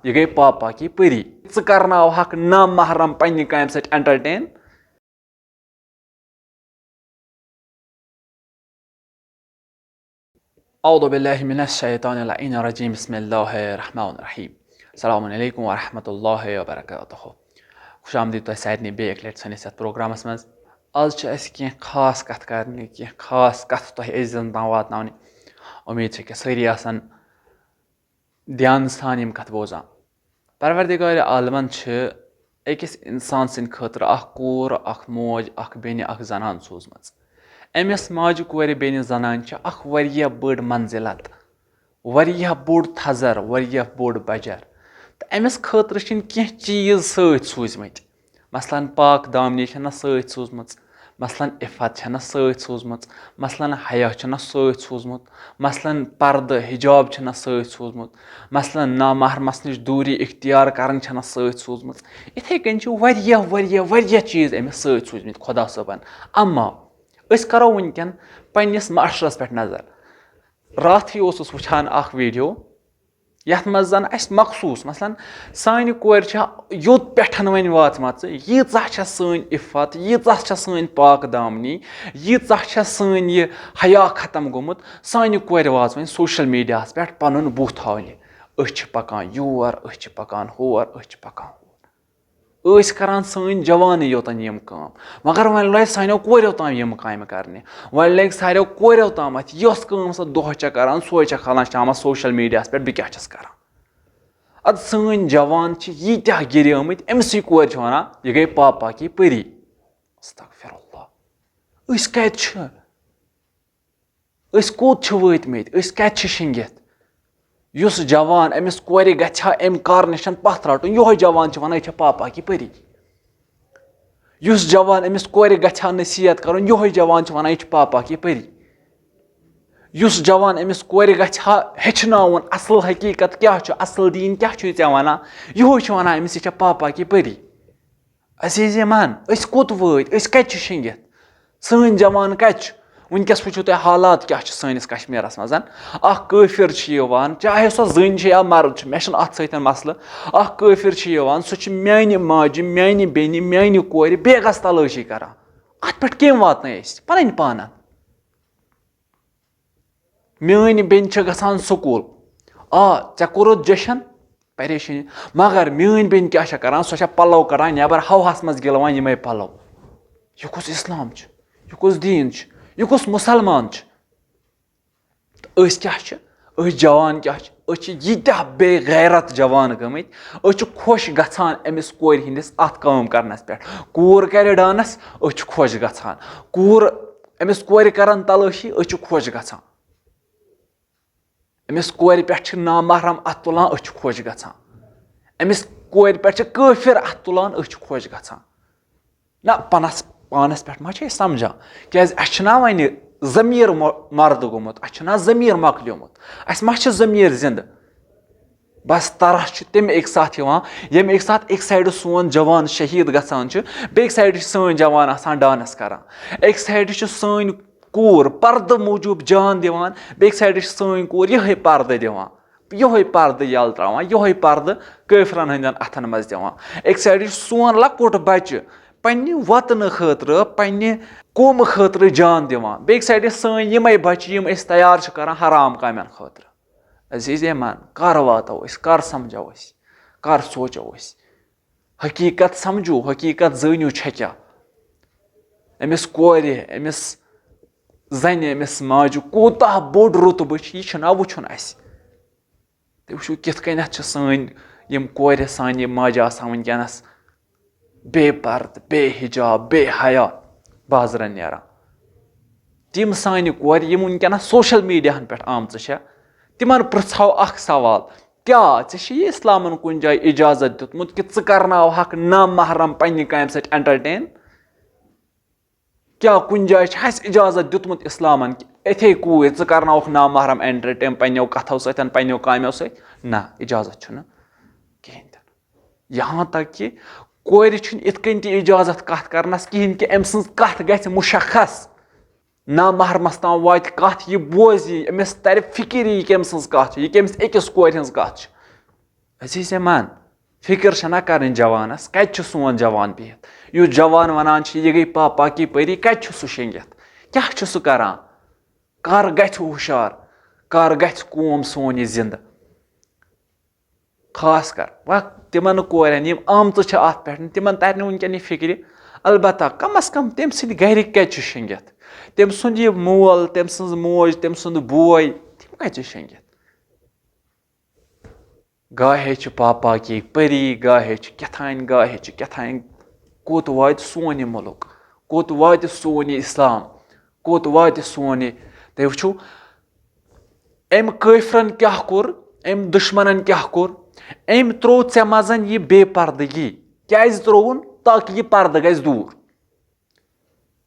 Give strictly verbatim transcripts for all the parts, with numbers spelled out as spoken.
یہِ گٔے پاپا کی پٔری۔ ژٕ کرناوہکھ نامحرم پننہِ کامہِ سۭتۍ entertain۔ اعوذ باللہ من الشیطان اللعین الرجیم، بسم اللہ الرحمن الرحیم۔ السلام علیکم ورحمۃ اللہ وبرکاتہ۔ خوش آمدید تۄہہِ سارنٕے بیٚیہِ اَکہِ لَٹہِ سٲنِس یَتھ پروگرامَس منٛز۔ آز چھِ اَسہِ کینٛہہ خاص کَتھ کَرنہِ، کینٛہہ خاص کَتھ تۄہہِ أزۍ زَن تام واتناونہِ۔ اُمید چھِ کہِ سٲری آسَن دھیان سان یِم کَتھٕ بوزان۔ پروردگار عالمَن چھِ أکِس اِنسان سٕنٛدِ خٲطرٕ اَکھ کوٗر، اَکھ موج، اَکھ بیٚنہِ، اَکھ زَنان سوٗزمٕژ۔ أمِس ماجہِ کورِ بیٚنہِ زَنانہِ چھِ اَکھ واریاہ بٔڑ منزلت، واریاہ بوٚڑ تھزر، واریاہ بوٚڑ بجر۔ تہٕ أمِس خٲطرٕ چھِنہٕ کینٛہہ چیٖز سۭتۍ سوٗزمٕتۍ۔ مثلاً پاک دامنی چھَنہ سۭتۍ سوٗزمٕژ، مثلاً عفت چھَنہ سۭتۍ سوٗزمٕژ، مثلاً حیا چھُنہ سۭتۍ سوٗزمُت، مثلاً پردٕ حجاب چھُنہ سۭتۍ سوٗزمُت، مثلاً نامحرمس نِش دوٗری اختیار کرٕنۍ چھَنہ سۭتۍ سوٗزمٕژ۔ یِتھَے کٔنۍ چھِ واریاہ، واریاہ، واریاہ چیٖز أمِس سۭتۍ سوٗزمٕتۍ خۄدا صٲبن۔ اما أسۍ کرو وٕنکٮ۪ن پننِس معاشرس پٮ۪ٹھ نظر۔ راتھٕے اوسُس وٕچھان اکھ video، یَتھ منٛز زَن اَسہِ مخصوٗص، مثلاً، سانہِ کورِ چھےٚ یوٚت پٮ۪ٹھ وۄنۍ وٲژمٕژ، ییٖژاہ چھےٚ سٲنۍ عفت، ییٖژاہ چھےٚ سٲنۍ پاک دامنی، ییٖژاہ چھےٚ سٲنۍ یہِ حیا ختم گوٚمُت، سانہِ کورِ وٲژ وۄنۍ social media ہَس پٮ۪ٹھ پَنُن بُتھ ہاونہِ۔ أسۍ چھِ پَکان یور، أسۍ چھِ پَکان ہور، أسۍ چھِ پَکان ہور۔ ٲسۍ کران سٲنۍ جوانٕے یوتن یِم کٲم، مگر وۄنۍ لٲگۍ سانیو کوریو تام یِم کامہِ کرنہِ۔ وۄنۍ لٲگۍ سارویو کوریو تام اتھِ، یۄس کٲم سۄ دۄہس چھےٚ کران، سۄے چھےٚ کھالان شامس social media ہس پٮ۪ٹھ، بہٕ کیٛاہ چھَس کران؟ ادٕ سٲنۍ جوان چھِ ییٖتیٛاہ گِریمٕتۍ، أمۍ سٕے کورِ چھِ ونان، یہِ گٔے پاپا کی پٔری۔ استغفر اللہ۔ أسۍ کتہِ چھِ؟ أسۍ کوٚت چھِ وٲتمٕتۍ؟ أسۍ کَتہِ چھِ شِنٛگِتھ؟ یُس جوان، أمِس کورِ گژھِ ہا اَمہِ کارٕ نِش پَتھ رَٹُن، یِہوٚے جوان چھِ وَنان، یہِ چھےٚ پاپا کی پٔری۔ یُس جوان، أمِس کورِ گژھِ ہا نصیحت کَرُن، یِہوٚے جوان چھِ وَنان، یہِ چھِ پاپا کی پٔری۔ یُس جوان، أمِس کورِ گژھِ ہا ہیٚچھناوُن، اَصٕل حقیٖقت کیٛاہ چھُ، اَصٕل دیٖن کیٛاہ چھُ ژےٚ وَنان، یِہوٚے چھُ وَنان، أمِس، یہِ چھےٚ پاپا کی پٔری۔ عزیز ایمان، أسۍ کوٚت وٲتۍ؟ أسۍ کَتہِ چھِ شِنٛگِتھ؟ سٲنۍ جوان کَتہِ چھِ؟ وٕنکیٚس وٕچھِو تُہۍ حالات کیٛاہ چھِ سٲنِس کشمیٖرَس منٛز۔ اَکھ کٲفِر چھِ یِوان، چاہے سۄ زٔنۍ چھِ یا مرد چھِ، مےٚ چھُنہٕ اَتھ سۭتۍ مسلہٕ۔ اَکھ کٲفِر چھِ یِوان، سُہ چھِ میٛانہِ ماجہِ، میٛانہِ بیٚنہِ، میٛانہِ کورِ بیگَس تلٲشی کَران۔ اَتھ پٮ۪ٹھ کٔمۍ واتنٲے أسۍ؟ پَنٕنۍ پانَن۔ میٲنۍ بیٚنہِ چھِ گژھان سکوٗل۔ آ، ژےٚ کوٚرُتھ جشن، پریشٲنی۔ مگر میٲنۍ بیٚنہِ کیٛاہ چھےٚ کران؟ سۄ چھےٚ پلو کڑان نٮ۪بر، ہوہس منٛز گِلوان یِمے پلو۔ یہِ کُس اسلام چھُ؟ یہِ کُس دیٖن چھُ؟ یہِ کُس مُسلمان چھُ؟ تہٕ أسۍ کیٛاہ چھِ؟ أسۍ جوان کیٛاہ چھِ؟ أسۍ چھِ ییٖتیٛاہ بے غیرت جوان گٔمٕتۍ۔ أسۍ چھِ خۄش گژھان أمِس کورِ ہِنٛدِس اَتھ کٲم کرنس پٮ۪ٹھ۔ کوٗر کرِ ڈانس، أسۍ چھِ خۄش گژھان۔ کوٗر أمِس کورِ کرن تلٲشی، أسۍ چھِ خۄش گژھان۔ أمِس کورِ پٮ۪ٹھ چھِ نامحرم اَتھٕ تُلان، أسۍ چھِ خۄش گژھان۔ أمِس کورِ پٮ۪ٹھ چھِ کٲفِر اَتھٕ تُلان، أسۍ چھِ خۄش گژھان۔ نہ، پانَس، پانَس پٮ۪ٹھ ما چھِ أسۍ سَمجھان؟ کیٛازِ اَسہِ چھُنہ وۄنۍ ضمیٖر مۄ-، مَردٕ گوٚمُت، اَسہِ چھُنہ ضمیٖر مۄکلیومُت، اَسہِ ما چھِ ضمیٖر زِندٕ؟ بس ترس چھِ تَمہِ اَکہِ ساتہٕ یِوان، ییٚمہِ اَکہِ ساتہٕ اَکہِ سایڈٕ سون جوان شہیٖد گژھان چھُ، بیٚکہِ سایڈٕ چھِ سٲنۍ جوان آسان ڈانس کران، اَکہِ سایڈٕ چھِ سٲنۍ کوٗر پردٕ موٗجوٗب جان دِوان، بیٚکہِ سایڈٕ چھِ سٲنۍ کوٗر یِہوٚے پردٕ دِوان، یِہوٚے پردٕ یَلہٕ ترٛاوان، یِہوٚے پردٕ کٲفرَن ہٕنٛدٮ۪ن اَتھَن منٛز دِوان۔ اَکہِ سایڈٕ چھِ سون لۄکُٹ بَچہِ پنٛنہِ وطنہٕ خٲطرٕ، پنٛنہِ قومہٕ خٲطرٕ جان دِوان، بیٚکہِ سایڈٕ چھِ سٲنۍ یِمَے بَچہِ، یِم أسۍ تیار چھِ کَران حرام کامٮ۪ن خٲطرٕ۔ عزیز ایمان، کَر واتو أسۍ، کَر سَمجھو أسۍ، کَر سونٛچو أسۍ؟ حقیٖقت سَمجھو، حقیٖقت زٲنِو چھےٚ کیٛاہ۔ أمِس کورِ، أمِس زَنہِ، أمِس ماجہِ کوٗتاہ بوٚڑ رُتبہٕ چھُ، یہِ چھُنہ وٕچھُن اَسہِ۔ تُہۍ وٕچھِو کِتھ کٔنٮ۪تھ چھِ سٲنۍ یِم کورِ، سانہِ یِم ماجہِ آسان وٕنکیٚنَس بے پردٕ، بے حجاب، بے حیا بازرَن نیران۔ تِم سانہِ کورِ، یِم وٕنکیٚنَس social media ہَن پٮ۪ٹھ آمژٕ چھےٚ، تِمَن پرٛژھو اَکھ سوال، کیٛاہ ژےٚ چھِ یہِ اِسلامَن کُنہِ جایہِ اِجازت دیُتمُت کہِ ژٕ کَرناوہَکھ نامحرم پنٛنہِ کامہِ سۭتۍ entertain؟ کیٛاہ کُنہِ جایہِ چھِ اَسہِ اِجازت دیُتمُت اِسلامَن کہِ یِتھے کوٗرِ ژٕ کَرناوَکھ نامحرم entertain پنٛنیو کَتھو سۭتۍ، پنٛنیو کامیو سۭتۍ؟ نہ، اِجازت چھُنہٕ کِہیٖنۍ تہِ نہٕ۔ یہاں تک کہ کورِ چھُنہٕ اِتھ کٔنۍ تہِ اِجازت کَتھ کَرنَس کِہیٖنۍ کہِ أمۍ سٕنٛز کَتھ گژھِ مُشخص، نامحرمَس تام واتہِ کَتھ، یہِ بوزِ، أمِس تَرِ فِکِر یہِ کٔمۍ سٕنٛز کَتھ چھِ، یہِ کٔمِس أکِس کورِ ہٕنٛز کَتھ چھِ۔ عزیز من، فکر چھنا کرٕنۍ جوانس، کتہِ چھُ سون جوان بِہِتھ؟ یُس جوان ونان چھُ، یہِ گٔے پاپا کی پٔری، کتہِ چھُ سُہ شیٚنگِتھ؟ کیٛاہ چھُ سُہ کران؟ کر گژھِ ہوشیار؟ کر گژھِ قوم سون یہِ زندٕ؟ خاص کر وۄنۍ تِمن کورٮ۪ن یِم آمژٕ چھِ اتھ پٮ۪ٹھ، تِمن ترِ نہٕ وٕنکیٚن یہِ فکرِ۔ البتہ کم از کم تٔمۍ سٕنٛدۍ گرِکۍ کتہِ چھِ شیٚنگِتھ؟ تٔمۍ سُنٛد یہِ مول، تٔمۍ سٕنٛز موج، تٔمۍ سُنٛد بوے، تِم کتہِ چھِ شیٚنگِتھ؟ گاہے چھِ پاپا کی پٔری، گاہے چھِ کیٛاہ تھانۍ، گاہے چھِ کیٛاہ تھانۍ۔ کوٚت واتہِ سون یہِ مُلُک؟ کوٚت واتہِ سون یہِ اسلام؟ کوٚت واتہِ سون یہِ؟ تُہۍ وٕچھِو، أمۍ کٲفرن کیٛاہ کوٚر، أمۍ دُشمنن کیٛاہ کوٚر۔ أمۍ ترٛوو ژےٚ منٛز یہِ بے پردگی۔ کیٛازِ ترٛووُن؟ تاکہِ یہِ پردٕ گژھِ دوٗر۔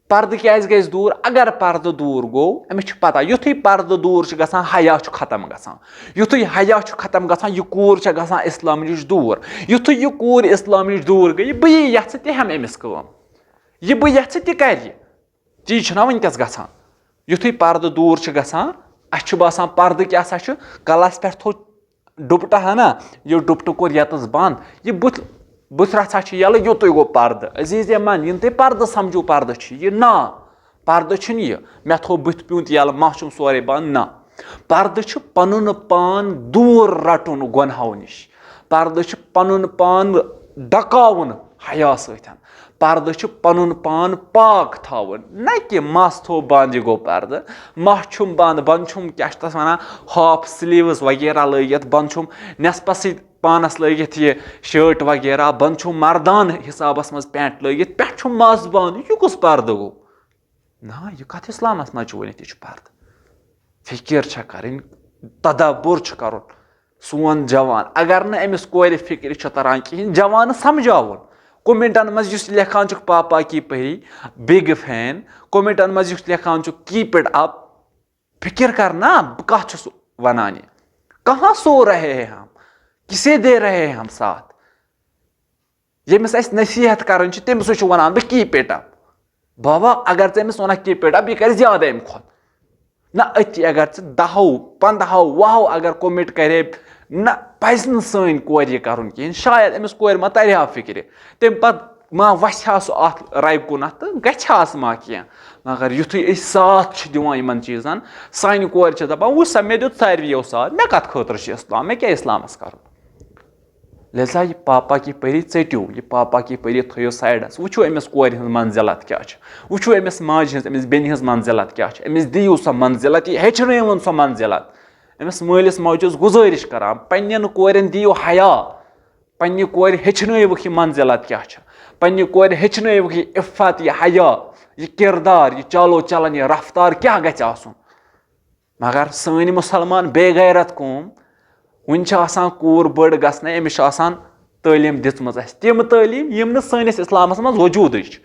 پردٕ کیٛازِ گژھِ دوٗر؟ اگر پردٕ دوٗر گوٚو، أمِس چھِ پتہ، یُتھُے پردٕ دوٗر چھُ گژھان، حیا چھُ ختم گژھان۔ یُتھُے حیا چھُ ختم گژھان، یہِ کوٗر چھےٚ گژھان اسلام نِش دوٗر۔ یُتھُے یہِ کوٗر اسلام نِش دوٗر گٔیہِ، بہٕ یہِ یژھٕ، تہِ ہٮ۪مہٕ أمِس کٲم۔ یہِ بہٕ یژھٕ، تہِ کرِ یہِ۔ تی چھُنہ وٕنکیٚس گژھان۔ یُتھُے پردٕ دوٗر چھُ گژھان، اَسہِ چھُ باسان، پردٕ کیٛاہ سا چھُ، کلس پٮ۪ٹھ تھوٚو ڈُپٹہٕ ہنا، یہِ ڈُپٹہٕ کوٚر ییٚتَس بنٛد، یہِ بُتھ، بُتھ رژھا چھِ یَلہٕ، یُتُے گوٚو پردٕ۔ عزیز من، یِنہٕ تُہۍ پردٕ سمجھو، پردٕ چھُ یہِ نا، پردٕ چھُنہٕ یہِ، مےٚ تھوٚو بُتھ پیوٗنت یَلہٕ، مَس چھُم سورُے بنٛد، نہ۔ پردٕ چھُ پنُن پان دوٗر رٹُن گۄنہو نِش۔ پردٕ چھُ پنُن پان ڈکاوُن حیا سۭتۍ۔ پردٕ چھُ پنُن پان پاک تھاوُن، نہ کہِ مَس تھوٚو بنٛد، یہِ گوٚو پردٕ۔ مَس چھُم بنٛد، بنٛد چھُم کیٛاہ چھِ تَتھ وَنان، ہاف سلیٖوٕز وغیرہ لٲگِتھ، بنٛد چھُم نٮ۪صفَسٕے پانَس لٲگِتھ یہِ شٲٹ وغیرہ، بنٛد چھُم مردانہٕ حسابَس منٛز پینٹ لٲگِتھ، پٮ۪ٹھٕ چھُم مَس بنٛد۔ یہِ کُس پردٕ گوٚو؟ نہ، یہِ کتھ اسلامس منٛز چھُ ؤنِتھ، یہِ چھُ پردٕ۔ فکر چھےٚ کرٕنۍ، تدبر چھُ کرُن۔ سون جوان، اگر نہٕ أمِس کورِ فکرِ چھِ تران کِہیٖنۍ، جوانس سمجھاوُن۔ کومنٹن منٛز یُس لیکھان چھُکھ پاپا کی پٔری، بگ فین، کومنٹن منٛز یُس لیکھان چھُکھ keep it up، فکر کر نا، بہٕ کتھ چھُس ونان یہِ؟ کہاں سو رہے ہیں ہم؟ کسے دے رہے ہیں ہم ساتھ؟ ییٚمِس اَسہِ نصیحت کرٕنۍ چھِ، تٔمِس سۭتۍ چھُ وَنان بہٕ keep it up۔ بابا، اگر ژٕ أمِس وَنکھ keep it up، یہِ کرِ زیادٕ اَمہِ کھۄتہٕ۔ نہ، أتی اگر ژٕ دَہو، پنٛدہو، وُہو اگر کومنٹ کرے، نہ، پَزِ نہٕ سٲنۍ کورِ یہِ کرُن کِہیٖنۍ۔ شاید أمِس کورِ ما تَرِ ہا فِکرِ، تَمہِ پتہٕ ما وَسہِ ہا سُہ اَتھ رَبہِ کُنَتھ تہٕ گژھِ ہاس ما کینٛہہ۔ مگر یُتھُے أسۍ ساتھ چھِ دِوان یِمن چیٖزن، سانہِ کورِ چھِ دَپان، وٕچھ سا، مےٚ دیُت ساروِیو ساتھ، مےٚ کَتھ خٲطرٕ چھُ اِسلام، مےٚ کیٛاہ اِسلامس کرُن؟ لہذا یہِ پاپا کی پٔری ژٔٹِو، یہِ پاپا کی پٔری تھٲیِو سایڈس۔ وٕچھِو أمِس کورِ ہٕنٛز منزلت کیٛاہ چھِ، وٕچھِو أمِس ماجہِ ہٕنٛز، أمِس بیٚنہِ ہٕنٛز منزلت کیٛاہ چھِ، أمِس دِیِو سۄ منزلت، یہِ ہیٚچھنٲیوُن سۄ منزلت۔ أمِس مٲلِس ماجہِ چھُس گُزٲرِش کران، پننٮ۪ن کورٮ۪ن دِیِو حیا، پننہِ کورِ ہیٚچھنٲیوُکھ یہِ منزلت کیٛاہ چھِ، پننہِ کورِ ہیٚچھنٲیوُکھ یہِ عفت، یہِ حیا، یہِ کردار، یہِ چالو چلن، یہِ رفتار کیٛاہ گژھِ آسُن۔ مگر سٲنۍ مُسلمان بے غیرت قوم، وٕنہِ چھِ آسان کوٗر بٔڑ گژھنَے، أمِس چھِ آسان تعلیٖم دِژمٕژ اَسہِ، تِم تعلیٖم یِم نہٕ سٲنِس اِسلامَس منٛز وجوٗدٕے چھِ،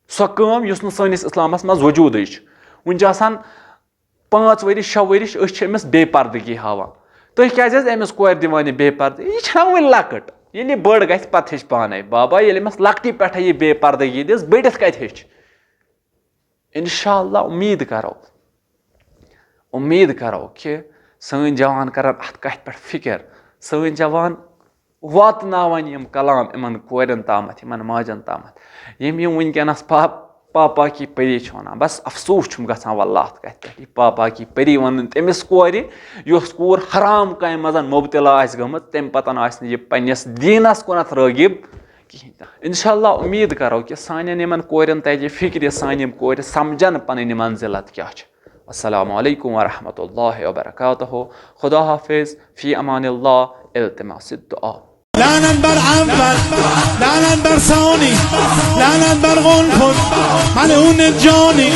سۄ کٲم یُس نہٕ سٲنِس اِسلامَس منٛز وجوٗدٕے چھِ۔ وٕنہِ چھِ آسان پانٛژھ ؤرِش، شےٚ ؤرِش، أسۍ چھِ أمِس بے پردگی ہاوان۔ تُہۍ کیٛازِ حظ أمِس کورِ دِوان یہِ بے پردگی؟ یہِ چھَنہ وٕنہِ لۄکٕٹ، ییٚلہِ یہِ بٔڑ گژھِ، پَتہٕ ہیٚچھِ پانَے۔ بابا، ییٚلہِ أمِس لۄکٹی پٮ۪ٹھَے یہِ بے پردگی دِژ، بٔڑِتھ کَتہِ ہیٚچھِ؟ انشاءاللہ، امید کرو، امید کرو کہ سٲنۍ جوان کرن اتھ کتھِ پٮ۪ٹھ فکر۔ سٲنۍ جوان واتناون یِم کلام یِمن کورٮ۪ن تامتھ، یِمن ماجن تامتھ، یِم یِم وٕنکیٚنس پا-، پاپا کی پری چھِ ونان۔ بس افسوس چھُم گژھان واللہ اتھ کتھِ پٮ۪ٹھ، یہِ پاپا کی پری ونُن تٔمِس کورِ، یۄس کوٗر حرام کامہِ منٛز مبتلا آسہِ گٔمٕژ، تمہِ پتن آسہِ نہٕ یہِ پننِس دیٖنس کُنتھ رٲغب کِہیٖنۍ تہِ۔ انشاءاللہ، امید کرو کہ سانٮ۪ن یِمن کورٮ۪ن ترِ فکرِ، سانہِ یِم کورِ سمجھن پنٕنۍ منزلت کیٛاہ چھِ۔ السلام علیکم ورحمۃ اللہ وبرکاتہ۔ خدا حافظ، فی امان اللہ، التماس الدعا۔ لعنت بر اول، لعنت بر ثانی، لعنت بر قنفذ، ملعون جانی،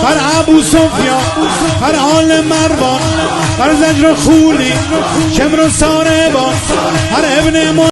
بر ابو سفیان، بر آل مروان، بر زجر و خولی، شمر و ساربان، بر ابن